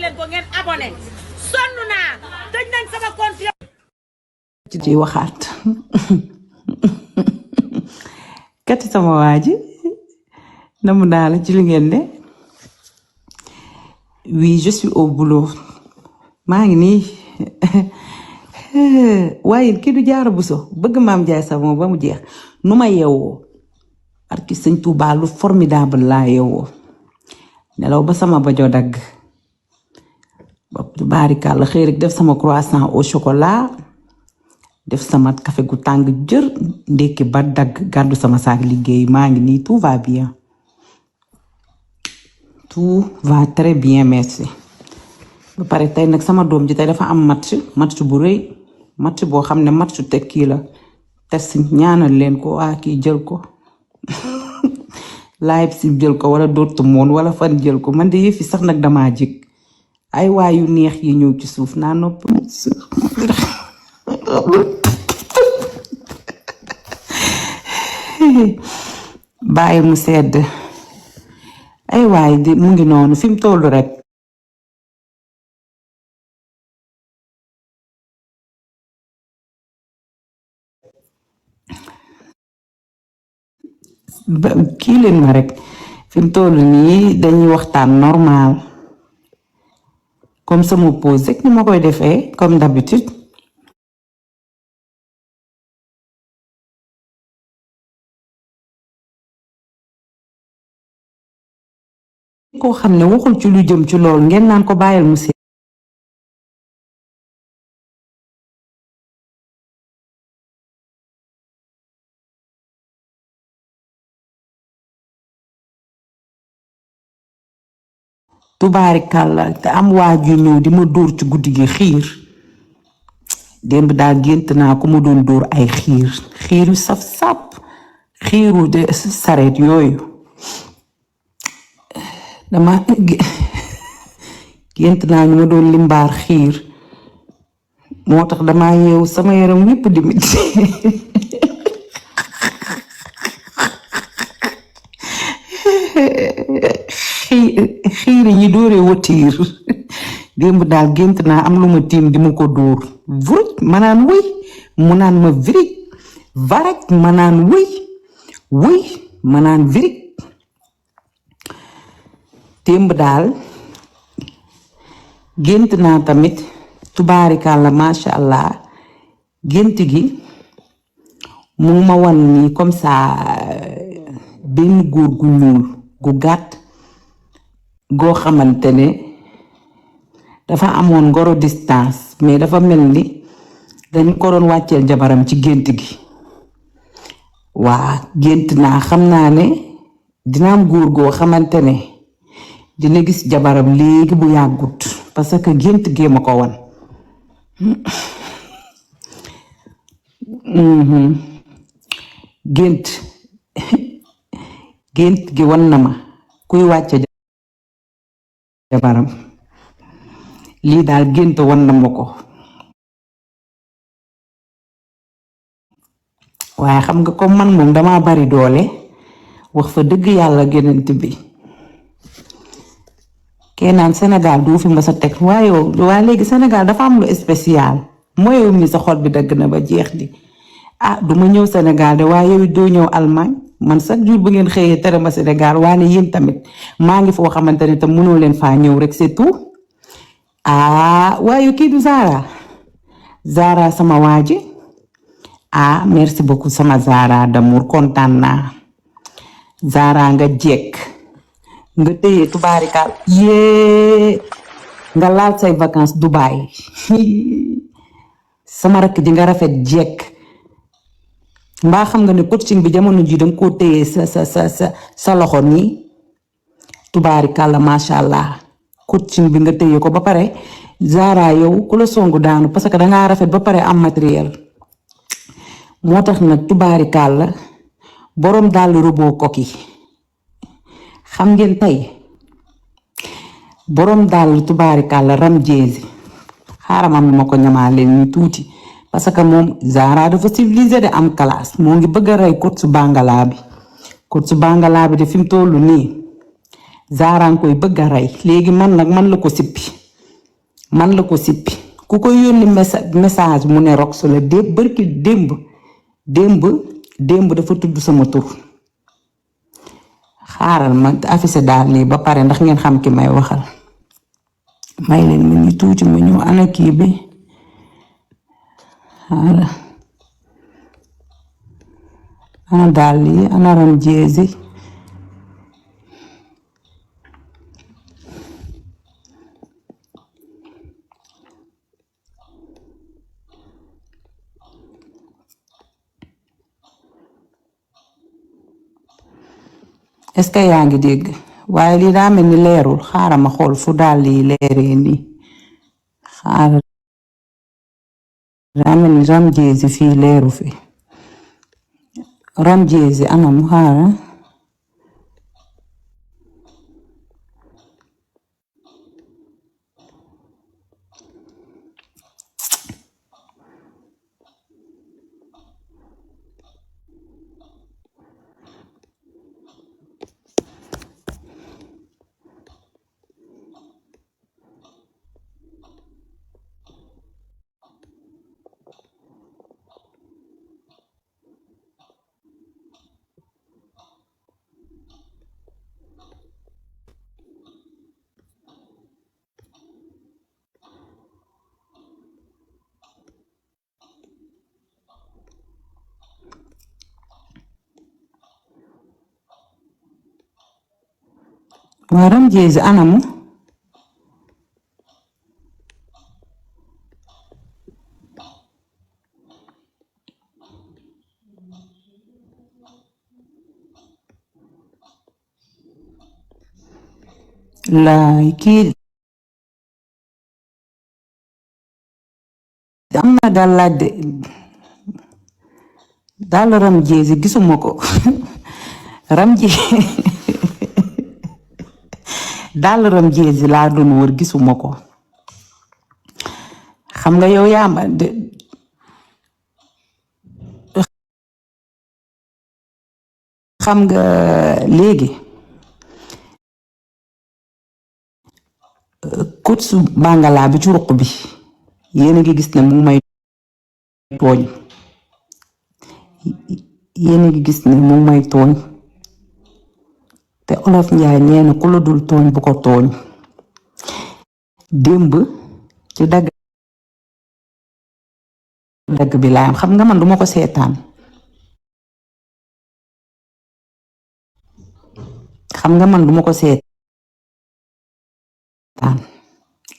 leen ko ngeen abonné sonn naa tëj nañ sama compte ci waxaat kat sama waaji namu naa la ci li ngeen ne oui je suis au boulot maa ngi nii waaye kii du Jaara Buso bëgg maam jaay sa moom ba mu jeex nu ma yeewoo arki sëñ Tuubaa lu formidable laa yeewoo nelaw ba sama bajo dagg ba baarikàlla xëy rek def sama croissant au chocolat def sama café gu tàng jër ndekki ba dagg gàddu sama saak liggéey maa ngi nii tout va bien tout va très bien merci ba pare tey nag sama doom ji tey dafa am match bu rëy match boo xam ne match tekki la test ñaanal leen ko waa kii jël ko Leipzig jël ko wala Dortmund wala fan jël ko man de yëfi sax nag damaa jig ay waayu neex yi ñëw ci suuf naa nopp bàyyi mu sedd ay waay di mu ngi noonu fi mu tollu rek kii leen ma rek fi mu tollu nii dañuy waxtaan normal comme sama pause rek ni ma koy defee comme d'habitude koo xam ne waxul ci lu jëm ci lool ngeen naan ko bàyyil mu seet tubaarikàlla te am waaju ñëw di ma dóor ci guddi gi xiir démb daal gént naa ko ma doon dóor ay xiir yu saf sàpp xiiru de sareet yooyu dama gént naa ñu ma doon limbaar xiir moo tax dama yeewu sama yaram yépp di metti xiir yi ñi dóoree watiir démb daal gént naa am lu ma tiim di ma ko dóor vuruj ma naan wëy mu naan ma virig varaj ma naan wëy ma naan virig démb daal gént naa tamit tubaarikàlla masha allah gént gi mu ma wan nii comme ça benn góor gu ñuul gu gàtt goo xamante ne dafa amoon ngoro distance mais dafa mel ni dañ ko doon wàcceel jabaram ci gént gi waa gént naa xam naa ne dina am góor goo xamante ne dina gis jabaram léegi bu yàggut parce que gént gee ma ko wan gént gi wan na ma kuy wàcce jabaram lii daal gént wan na ma ko waaye xam nga comme man moom dama bari doole wax fa dëgg yàlla génant bi kenaan Sénégal du fi ma sa teg waaye léegi Sénégal dafa am lu spécial mooy mi sa xol bi dagg na ba jeex di duma ñëw Sénégal de waaye yow doo ñëw Allemagne man chaque jour bu ngeen xëyee tere ma Sénégal waane yéen tamit maa ngi foo xamante ne te mënoo leen faa ñëw rek c'est tout waaye kii du Zara sama waaji merci beaucoup sama Zara d'amour kontaan naa Zara nga jekk nga téye tubaarikaal nga laal say vacances Dubaï sama rakk ji nga rafet jekk mbaa xam nga ne coaching bi jamono ji danga koo téye sa loxo nii tubaarikàlla masha allah coaching bi nga téye ko ba pare Zara yow ku la songu daanu parce que dangaa rafet ba pare am matériel moo tax nag tubaarikàlla boroom dàll robot koki xam ngeen tey boroom dàll tubaarikàlla ram jeezi xaaral ma ko ñamaa leen ñu tuuti parce que moom Zara dafa civilisé de am classe moo ngi bëgg a rey coach bangala bi de fi mu tollu nii Zara nga koy bëgg a rey léegi man nag man la ko sippi man la ko sippi ku ko yónni message mu ne Rox la bërki démb dafa tudd sama tur xaaral ma affiché daal nii ba pare ndax ngeen xam ki may waxal may leen ma ñu tuuti ma ñëw ana kii bi xaaral ana daal lii ana ram jeezi est-ce que yaa ngi dégg waaye lii daa mel ni leerul xaaral ma xool fu daal lii leeree nii xaaral daa mel ni ram jeezi fii leeru fi ram jeezi anam xaaral waa ram jeezi anamu laay kii am na daal laaj de daal ram jeezi gisuma ko ram jeezi daal ram jeezi laa doon wër gisuma ko xam nga yow yaa ma xam nga léegi coach su Bangala bi ci ruq bi yéen a ngi gis ne mu ngi may tooñ yéen a ngi gis ne mu ngi may tooñ te Olof Njaay nee na ku la dul tooñ bu ko tooñ démb ci dagg bi laayam xam nga man duma ko seetaan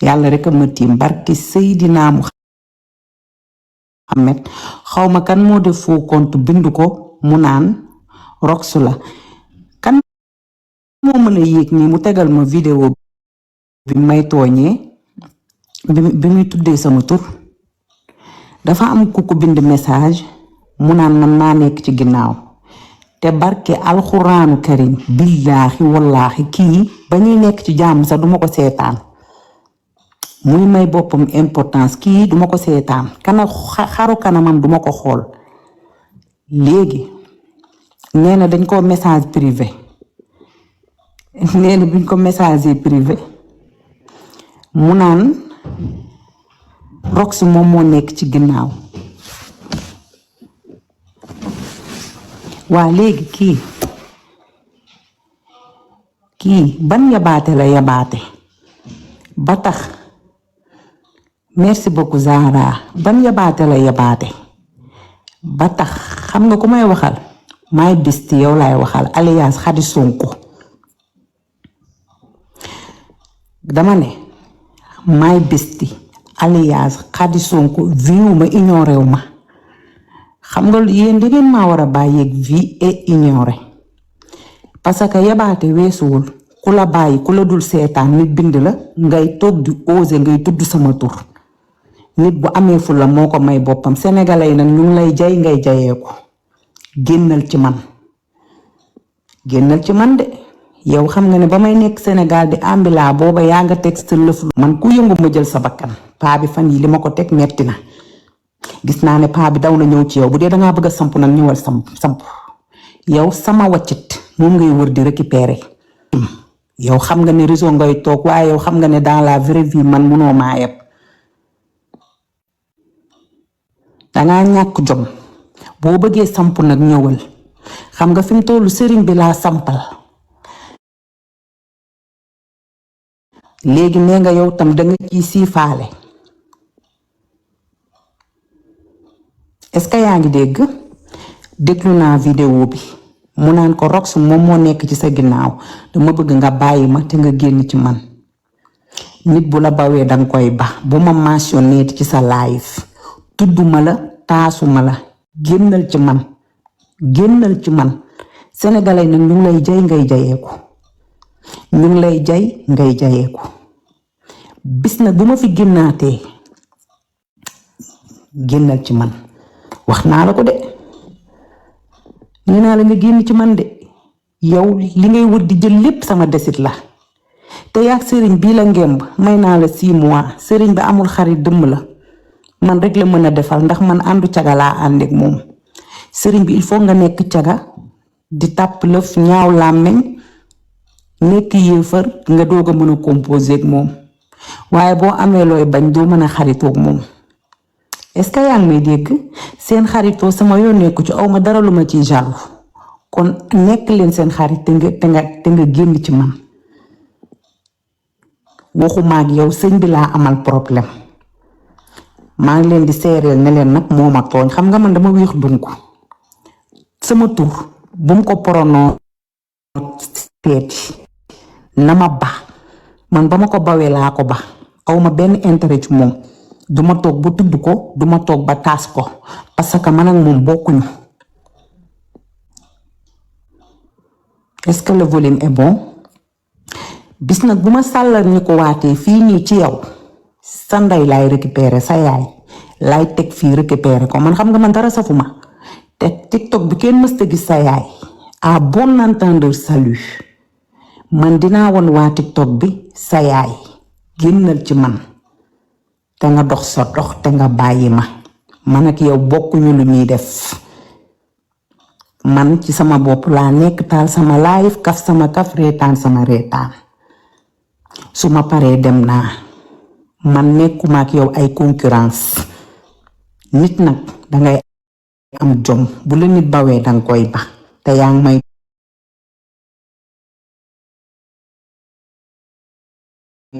yàlla rek a ma tiim barki Seydina Muhammad xawma kan moo def faux compte bind ko mu naan Rox la kan moo mën a yéeg nii mu tegal ma vidéo bi may tooñee bi muy tuddee sama tur dafa am ku ko bind message mu naan man maa nekk ci ginnaaw te barke alxuraanu karim billaahi wallaahi kii ba ñuy nekk ci jàmm sax duma ko seetaan muy may boppam importance kii duma ko seetaan xaru kanamam duma ko xool léegi nee na dañ ko message privé nee na buñ ko message privé mu naan Rox moom moo nekk ci ginnaaw waa léegi kii ban yabaate la yabaate ba tax merci beaucoup Zahra ban yabaate la yabaate ba tax xam nga ku may waxal may bisti yow laay waxal alias Khady Sonko dama ne may bisti alias Khady Sonko viwu ma ignoré wu ma xam nga yéen da ngeen maa war a bàyyeeg vie et ignoré parce que yabaate weesuwul ku la bàyyi ku la dul seetaan nit bind la ngay toog di osé ngay tudd sama tur nit bu amee fu la moo ko may boppam sénégalais yi nag ñu ngi lay jay ngay jayeeku génnal ci man de yow xam nga ne ba may nekk Sénégal di ambila booba yaa nga teg sa lëf man ku yëngu ma jël sa bakkan paa bi fan yi li ma ko teg metti na gis naa ne paa bi daw na ñëw ci yow bu dee dangaa bëgg a samp nag ñëwal samp yow sama waccit moom ngay wër di récupérer yow xam nga ne réseau ngay toog waaye yow xam nga ne dans la vraie vie man munoo maa yeb dangaa ñàkk jom boo bëggee samp nag ñëwal xam nga fi mu tollu sëriñ bi laa sampal léegi nee nga yow tam danga ciy siifaale est-ce que yaa ngi déglu naa vidéo bi mu naan ko Rox moom moo nekk ci sa ginnaaw dama bëgg nga bàyyi ma te nga génn ci man nit bu la bawee danga koy ba bu ma mentionné ci sa live tudduma la taasuma la génnal ci man sénégalais nag ñu ngi lay jay ngay jayeeku ñu ngi lay jay ngay jayeeku bis nag bu ma fi génnaatee génnal ci man wax naa la ko de nee naa la nga génn ci man de yow li ngay wër di jël lépp sama desit la te yaag sëriñ bii la ngemb may naa la 6 mois sëriñ bi amul xarit dëmm la man rek la mën a defal ndax man àndu caga laa ànd ak moom sëriñ bi il faut nga nekk caga di tàpp lëf ñaaw làmmeñ nekk yéefar nga doog a mën a composer ak moom waaye boo amee looy bañ doo mën a xaritoog moom est-ce que yaa ngi may dégg seen xaritoo sama yoon nekku ci awma dara lu ma ciy jàllu kon nekk leen seen xarit te nga génn ci man waxuma ak yow sëñ bi laa amal problème maa ngi leen di seereel ne leen nag moo ma tooñ xam nga man dama wéex dunk sama tur bu mu ko prononcé teeti na ma ba man ba ma ko bawee laa ko ba awma benn intérêt ci moom duma toog ba tudd ko duma toog ba taas ko parce que man ak moom bokkuñu est-ce que le volume est bon bis nag bu ma sàllar ñi ko waatee fii nii ci yow sa ndey laay récupérer sa yaay laay teg fii récupérer ko man xam nga man dara safuma te TikTok bi kenn mësta gis sa yaay à bon entendeur salut man dinaa won waa TikTok bi sa yaay génnal ci man te nga dox sa dox te nga bàyyi ma man ak yow bokkuñu lu ñuy def man ci sama bopp laa nekk taal sama live kaf sama kaf reetaan sama reetaan su ma paree dem naa man nekkuma ak yow ay concurrence nit nag dangay am jom bu la nit bawee danga koy ba te yaa ngi may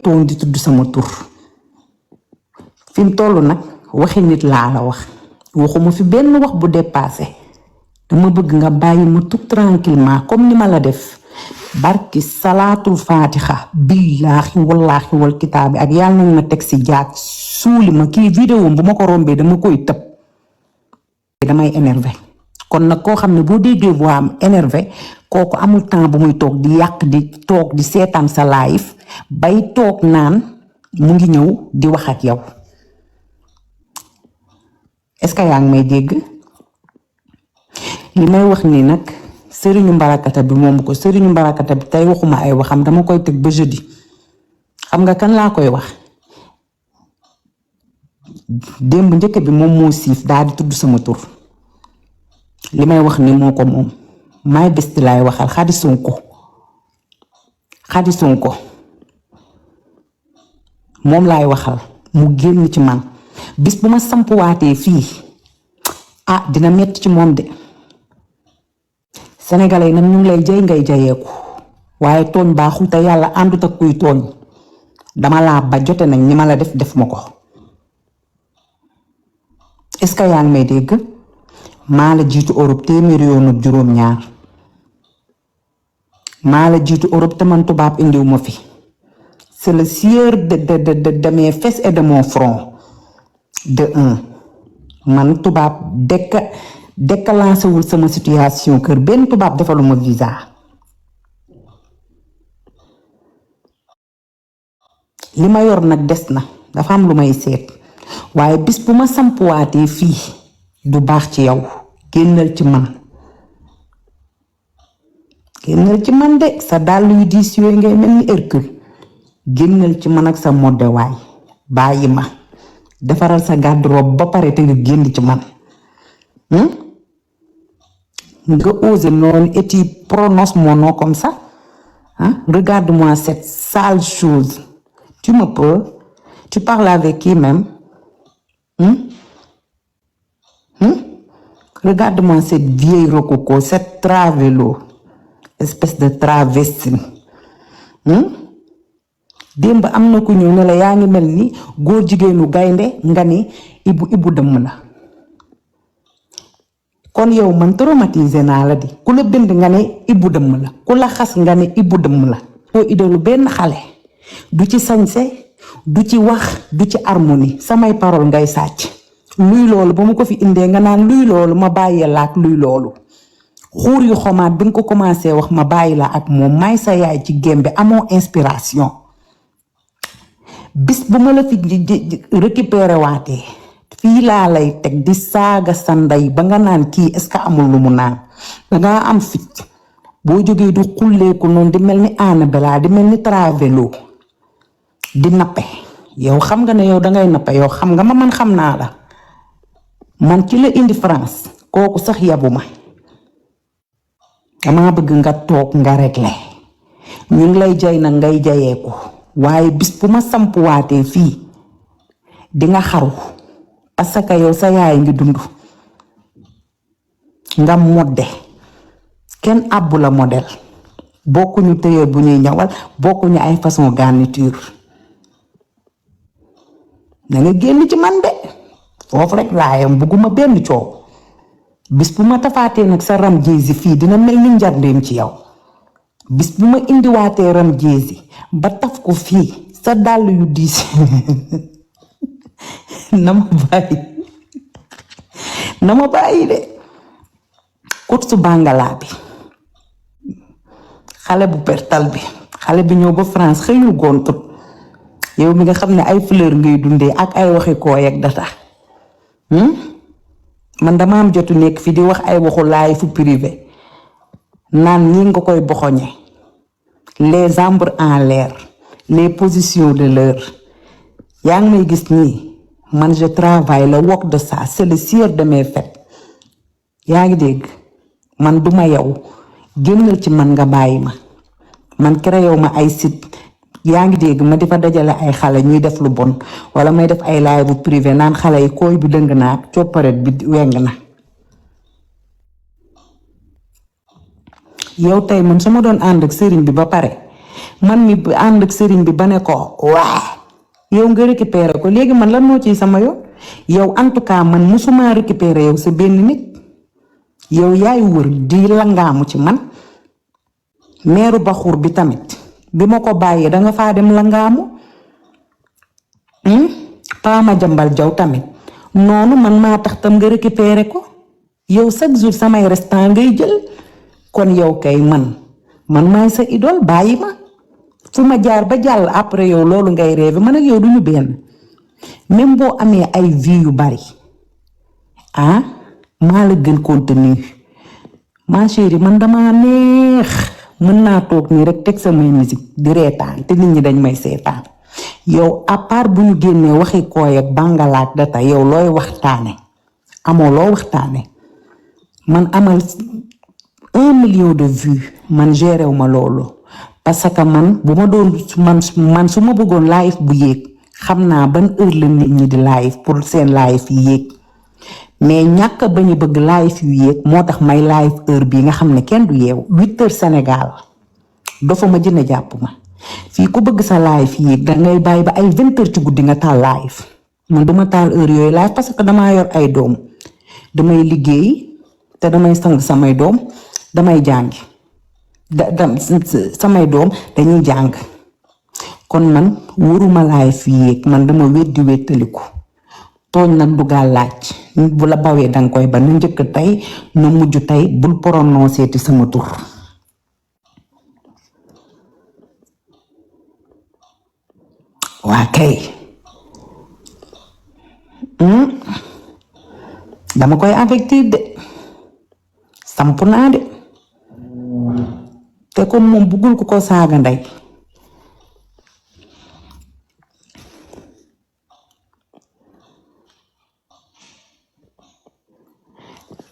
toon di tudd sama tur fi mu toll nag waxi nit laa la wax waxuma fi benn wax bu dépassé dama bëgg nga bàyyi ma tout tranquillement comme ni ma la def barki salaatul faatixa billaahi wallaahi wal kitaabi ak yàlla nañ ma teg si jaag suuli ma kii vidéo bu ma ko rombee dama koy tëb damay énervé kon nag koo xam ne boo déggee voix am énervé kooku amul temps bu muy toog di yàq di toog di seetaan sa live bay toog naan mu ngi ñëw di wax ak yow est-ce que yaa ngi may dégg li may wax nii nag sëriñu mbarakata bi moomu ko sëriñu mbarakata bi tey waxuma ay waxam dama koy teg ba jeudi xam nga kan laa koy wax démb njëkk bi moom moo siif daal di tudd sama tur li may wax ni moo ko moom may bés di laay waxal Xadi Sonko moom laay waxal mu génn ci man bis bu ma sampuwaatee fii dina metti ci moom de sénégalais yi nag ñu ngi lay jay ngay jayeeku waaye tooñ baaxul te yàlla àndut ak kuy tooñ dama laa ba jote nag ñi ma la def ma ko est-ce que yaa ngi may dégg maa la jiitu Europe téeméeri yoon ak juróom-ñaar maa la jiitu Europe te man tubaab indiw ma fi c'est le sieur de mes fesses et de mon front de un man tubaab déclenché wul sama situation kër benn tubaab defaluma visa li ma yor nag des na dafa am lu may seet waaye bis bu ma sampuwaatee fii du baax ci yow génnal ci man de sa dàll yu diis yooyu ngay mel ni Hercule génnal ci man ak sa modde waay bàyyi ma defaral sa garde-robe ba pare te nga génn ci man nga osé noonu et tu prononces mon nom comme ça regarde-moi cette sale chose tu parles avec qui même Regarde-moi cette vieille rococo, cette travelo, espèce de travesti. démb am na ku ñëw ne la yaa ngi mel ni góor jigéenu gaynde nga ni ibu dëmm la kon yow man traumatisé naa la di ku la bind nga ne ibu dëmm la ku la xas nga ne ibu dëmm la soo idolu benn xale du ci sañse du ci wax du ci harmonie samay parole ngay sàcc luy loolu ba mu ko fi indee nga naan luy loolu ma bàyyi la ak luy loolu xuur yu xomaat bi nga ko commencé wax ma bàyyi la ak moom may sa yaay ci gembe amoo inspiration bis bu ma la fi récupéré waatee fii laa lay teg di saaga sa ndey ba nga naan kii est-ce que amul lu mu naan dangaa am fit boo jógee du xulleeku noonu di mel ni Annabella di mel ni Travelo di nappe yow xam nga ne yow dangay nappe yow xam nga ma man xam naa la man ci la indi France kooku sax yabu ma dama bëgg nga toog nga réglé ñu ngi lay jay nag ngay jayeeku waaye bis bu ma sampuwaatee fii di nga xaru parce que yow sa yaay ngi dund nga modde kenn àbbu la modèle bokkuñu tëyër bu ñuy ñawal bokkuñu ay façon garniture na nga génn ci man de foofu rek laayam bugguma benn coow bis bu ma tafaatee nag sa ram jéesi fii dina mel ni njarndeem ci yow bis bu ma indiwaatee ram jéesi ba taf ko fii sa dàll yu diis na ma bàyyi de kut su bàngalaa bi xale bu pertal bi xale bi ñëw ba France xëyul gontut yow mi nga xam ne ay fleur ngay dundee ak ay waxi kooy ak data man dama am jotu nekk fi di wax ay waxu laay fu privé naan ñi nga koy boxoñe les arbres en l'air les positions de l'heure yaa ngi may gis nii man je travaille le work de ça c'est le sieur de mes fêtes yaa ngi dégg man duma yow génnal ci man nga bàyyi ma man créé ma ay site yaa ngi dégg ma di fa dajale ay xale ñuy def lu bon wala may def ay live bu privé naan xale yi kooy bi dëng na ak copparet bi weng na yow tey man su ma doon ànd ak sëriñ bi ba pare man mi ànd ak sëriñ bi ba ne ko waa yow nga récupéré ko léegi man lan moo ciy sama yoon yow en tout cas man musuma récupéré yow sa benn nit yow yaay wër di langaamu ci man meeru Baxuur bi tamit bi ma ko bàyyee danga faa dem langaamu paama jambal jaw tamit noonu man maa tax tam nga récupéré ko yow chaque jour samay restant ngay jël kon yow kay man maay sa idole bàyyi ma fu ma jaar ba jàll après yow loolu ngay rêve man ak yow duñu benn même boo amee ay vues yu bari maa la gën contenu ma chérie man dama neex mën naa toog nii rek teg samay musique di reetaan te nit ñi dañ may seetaan yow à part bu ñu génnee waxi kooy ak bàngalaat data yow looy waxtaane amoo loo waxtaane man amal 1 million de vues man géréw ma loolu parce que man bu ma doon man su ma bëggoon live bu yéeg xam naa ban heure la nit ñi di live pour seen live yi yéeg mais ñàkk ba ñu bëgg live yu yéeg moo tax may live heure bii nga xam ne kenn du yeewu 8 heures Sénégal dafa ma jënd jàpp ma fii ku bëgg sa live yéeg dangay bàyyi ba ay 20 heures ci guddi nga taal live man duma taal heure yooyu live parce que damaa yor ay doom damay liggéey te damay sang samay doom damay jàngi samay doom dañuy jàng kon man waruma live yéeg man dama weddi wettaliku tooñ nag dugal laaj bu la bawee danga koy ba na njëkk tey na mujj tey bul prononcé ti sama tur waa kay dama koy affecté de samp naa de te comme moom buggul ko saaga ndey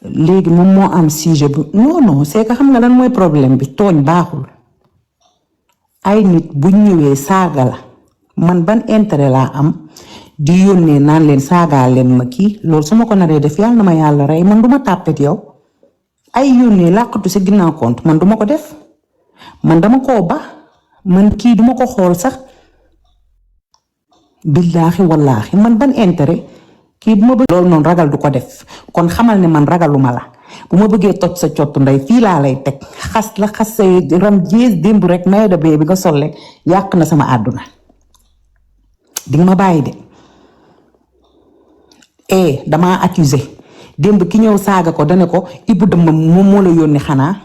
léegi moom moo am sujet bu non c'est que xam nga lan mooy problème bi tooñ baaxul ay nit bu ñëwee saaga la man ban intérêt laa am di yónnee naan leen saagaa leen ma kii loolu su ma ko naree def yàlla na ma yàlla rey man duma tàppet yow ay yónnee làqatu sa ginnaaw compte man duma ko def man dama koo ba man kii duma ko xool sax billaahi wallaahi man ban intérêt kii bu ma bëgg loolu noonu ragal du ko def kon xamal ne man ragaluma la bu ma bëggee toj sa cottu ndey fii laa lay teg xas la xas say ram jees démb rek Mayda bee bi nga sol rek yàq na sama àdduna dinga ma bàyyi de damaa accusé démb ki ñëw saaga ko dane ko Ibou Dëmm moom moo la yónni xanaa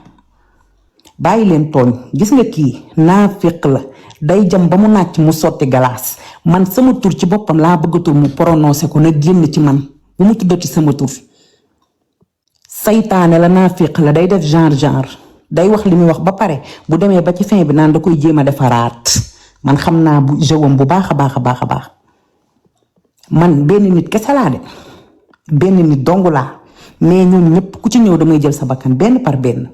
bàyyi leen tooñ gis nga kii naafiq la day jam ba mu nàcc mu sotti galaas man sama tur ci boppam laa bëggatul mu prononcé ko na génn ci man bu mu tuddati sama tur saytaane la naafiq la day def genre day wax li muy wax ba pare bu demee ba ci fin bi naan da koy jéem a defaraat man xam naa bu jëwam bu baax a baax a baax a baax man benn nit kese laa de benn nit dongu laa mais ñoom ñëpp ku ci ñëw damay jël sa bakkan benn par benn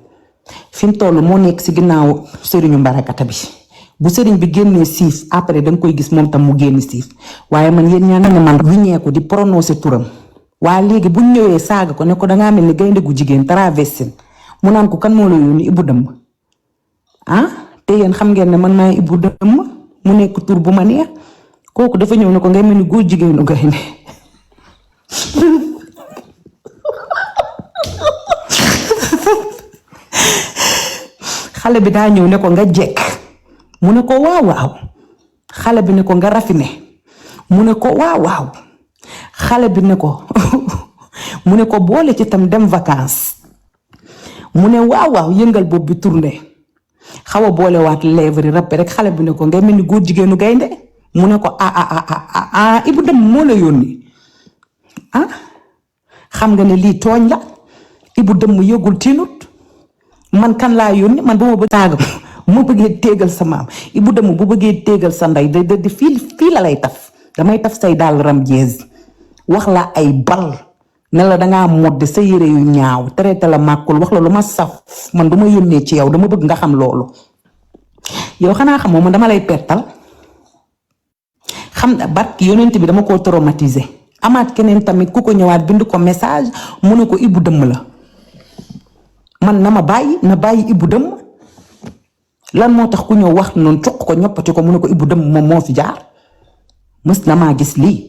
fi mu toll moo nekk si ginnaaw sëriñu mbarakata bi bu sëriñ bi génnee siif après danga koy gis moom tam mu génn siif waaye man yéen ñaa ne man wiññee ko di prononcer turam waaye léegi buñ ñëwee saaga ko ne ko dangaa mel ni gaynde gu jigéen traversé mu naan ko kan moo la yónni Ibou Dëmm te yéen xam ngeen ne man maay Ibou Dëmm mu nekk tur bu ma neex kooku dafa ñëw ne ko ngay mel ni góor jigéenu gaynde xale bi daa ñëw ne ko nga jekk mu ne ko waaw xale bi ne ko nga rafine mu ne ko waaw xale bi ne ko mu ne ko boole ci tam dem vacances mu ne waaw yëngal bopp bi tourné xaw a boolewaat lèvre yi rap rek xale bi ne ko ngay mel ni góor jigéenu gaynde mu ne ko Ibou Dëmm moo la yónni xam nga ne lii tooñ la Ibou Dëmm yëgul tiinut man kan laa yónni man ba ma bëgg taaga mu bëggee téegal sa maam Ibou Dëmm bu bëggee téegal sa ndey da fii la lay taf damay taf say daal ram jeez wax la ay bal ne la dangaa modde sa yére yu ñaaw traité la màkkul wax la lu ma saf man du ma yónnee ci yow dama bëgg nga xam loolu yow xanaa xamoo man dama lay pertal xam barki yonent bi dama koo traumatiser amaat keneen tamit ku ko ñëwaat bind ko message mu ne ko Ibou Dëmm la man na bàyyi Ibou Dëmm lan moo tax ku ñëw wax noonu cuq ko ñoppati ko mu ne ko Ibou Dëmm moom moo fi jaar mës na maa gis lii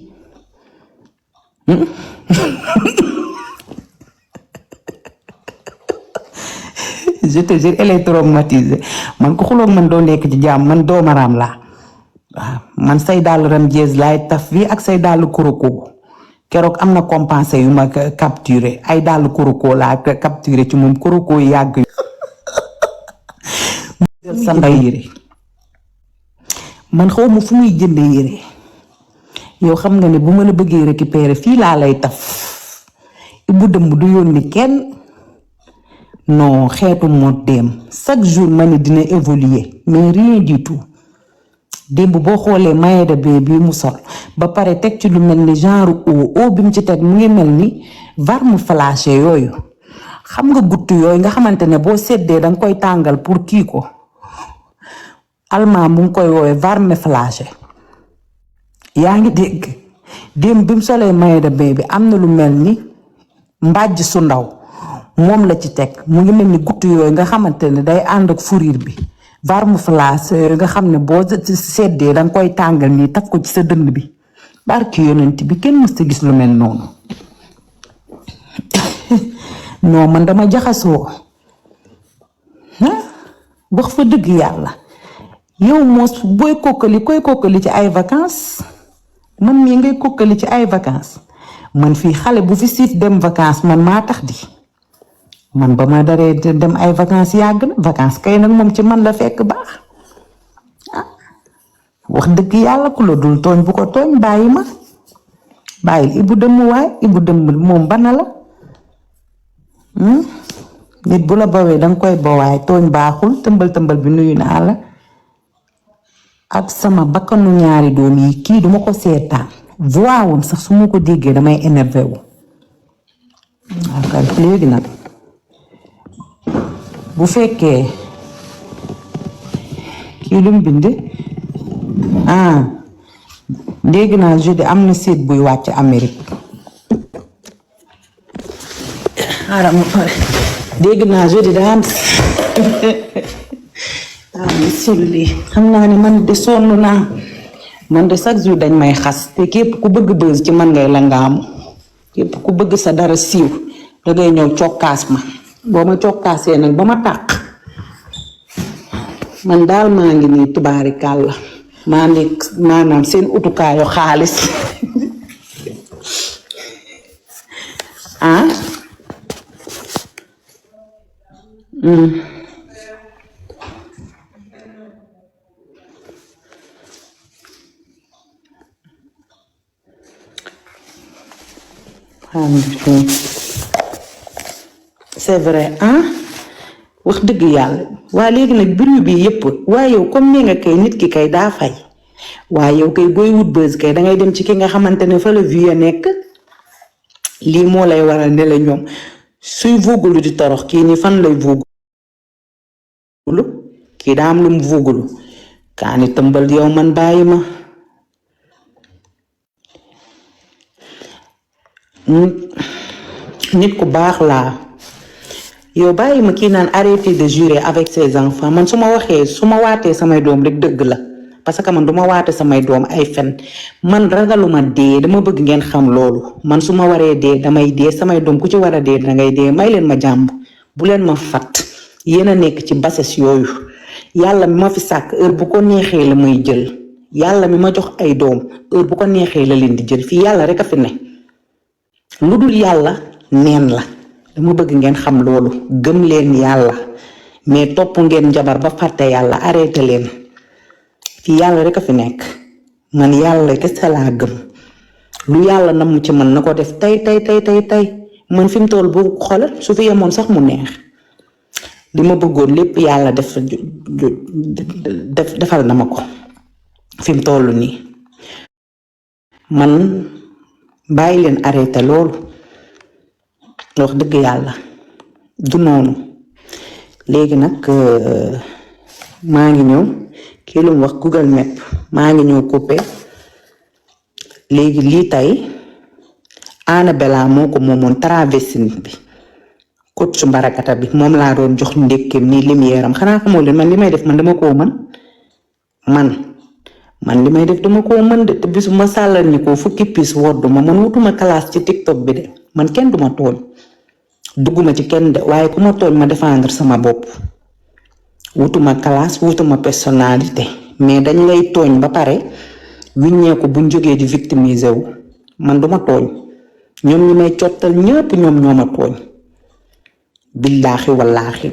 je te jure elle est traumatisée man ko xuloog man doo nekk ci jàmm man doomaraam laa waaw man say dàll ram jeez laay taf fii ak say dàll koroko keroog am na compensé yu ma capturé ay dàll koroko laa capturé ci moom koroko yàgg sa nday yére man xaw ma fu muy jënde yére yow xam nga ne bu ma la bëggee récupérer fii laa lay taf Ibou Dëmm du yónni kenn non xeetu moo dem chaque jour ma ne dina évoluer mais rien du tout démb boo xoolee Mayda bee bii mu sol ba pare teg ci lu mel ni genre o bi mu ci teg mu ngi mel ni varme flashé yooyu xam nga gutt yooyu nga xamante ne boo seddee danga koy tàngal pour kii ko allemand mu ngi koy woowee varme flashé yaa ngi dégg démb bi mu solee Mayda bee bi am na lu mel ni mbàjj su ndaw moom la ci teg mu ngi mel ni gutt yooyu nga xamante ne day ànd ak fourrir bi varme flashé nga xam ne boo seddee danga koy tàngal nii taf ko ci sa dënn bi barki yonent bi kenn mës a gis lu mel noonu non man dama jaxasoo wax fa dëgg yàlla yow moos booy kokkali ci ay vacances man mii ngay kokkali ci ay vacances man fii xale bu fi siif dem vacances man maa tax di man ba ma daree dem ay vacances yàgg na vacances kay nag moom ci man la fekk baax wax dëgg yàlla ku la dul tooñ bu ko tooñ bàyyi ma bàyyil Ibou Dëmm waay Ibou Dëmm moom bana la nit bu la bawee danga koy bawaay tooñ baaxul tëmbal bi nuyu naa la ak sama bakkanu ñaari doom yi kii duma ko seetaan voix wam sax su ma ko déggee damay énervé wu ak léegi nag bu fekkee kii lu mu bind dégg naa jeudi am na site buy wàcc Amérique xaaral ma pare dégg naa jeudi daa am sulli xam naa ne man de sonn naa man de chaque jour dañ may xas te képp ku bëgg bës ci man ngay la ngaamu képp ku bëgg sa dara siiw dangay ñëw cokkaas ma boo ma cokkaasee nag ba ma tàq man daal maa ngi nii tubaarikàlla maa ngi maanaam seen utukaayu xaalis ah c'est vrai ah wax dëgg yàlla waa léegi nag bruit bi yépp waaye yow comme nee nga kay nit ki kay daa fay waaye yow kay booy wut buzz kay dangay dem ci ki nga xamante ne fa la vie nekk lii moo lay waral ne la ñoom suy vugulu di torox kii ni fan lay vugulu kii daa am lu mu vugulu kaani tëmbal yow man bàyyi ma nit ku baax laa yow bàyyi ma kii naan arrêter de jurer avec ses enfants man su ma waxee su ma waatee samay doom rek dëgg la parce que man du ma waate samay doom ay fen man ragaluma dee dama bëgg ngeen xam loolu man su ma waree dee damay dee samay doom ku ci war a dee dangay dee may leen ma jàmb bu leen ma fat yéen a nekk ci bases yooyu yàlla mi ma fi sàkk heure bu ko neexee la may jël yàlla mi ma jox ay doom heure bu ko neexee la leen di jël fii yàlla rek a fi ne lu dul yàlla neen la dama bëgg ngeen xam loolu gëm leen yàlla mais topp ngeen njabar ba fàtte yàlla arrêté leen fii yàlla rek a fi nekk man yàlla kese laa gëm lu yàlla namu ci man na ko def tey man fi mu toll bu xoolal su fi yemoon sax mu neex li ma bëggoon lépp yàlla defal na ma ko fi mu toll nii man bàyyi leen arrêté loolu wax dëgg yàlla du noonu léegi nag maa ngi ñëw kii lu mu wax Google Map maa ngi ñëw coupé léegi lii tey Annabella moo ko moomoon traversine bi coach su mbarakata bi moom laa doon jox ndékkeem nii lumière am xanaa xamoo leen man li may def man dama koo mën man li may def dama koo mën de te bisu ma sàllal ñi ko fukki piis woddu ma man wutuma classe ci TikTok bi de man kenn duma tooñ dugguma ci kenn de waaye ku ma tooñ ma défendre sama bopp wutuma classe wutuma personnalité mais dañ lay tooñ ba pare wiññeeku buñ jógee di victimiser wu man duma tooñ ñoom ñi may cottal ñëpp ñoom ñoo ma tooñ billaahi wallaahi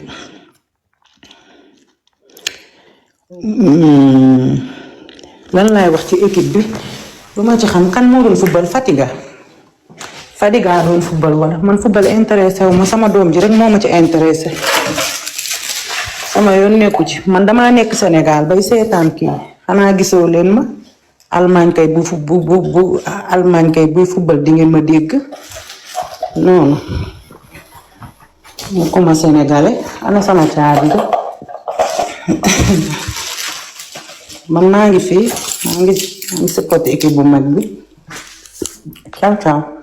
lan laay wax ci équipe bi lu ma ci xam kan moo doon football Fadiga doon football wala man football intéressé wu ma sama doom ji rek moo ma ci intéressé sama yoon nekku ci man damaa nekk Sénégal bay seetaan kii xanaa gisoo leen ma Allemagne kay bu Allemagne kay buy football di ngeen ma dégg noonu mu ko ma sénégalais ana sama caabi ga man maa ngi fii maa ngi supporté équipe bu mag bi ciao ciao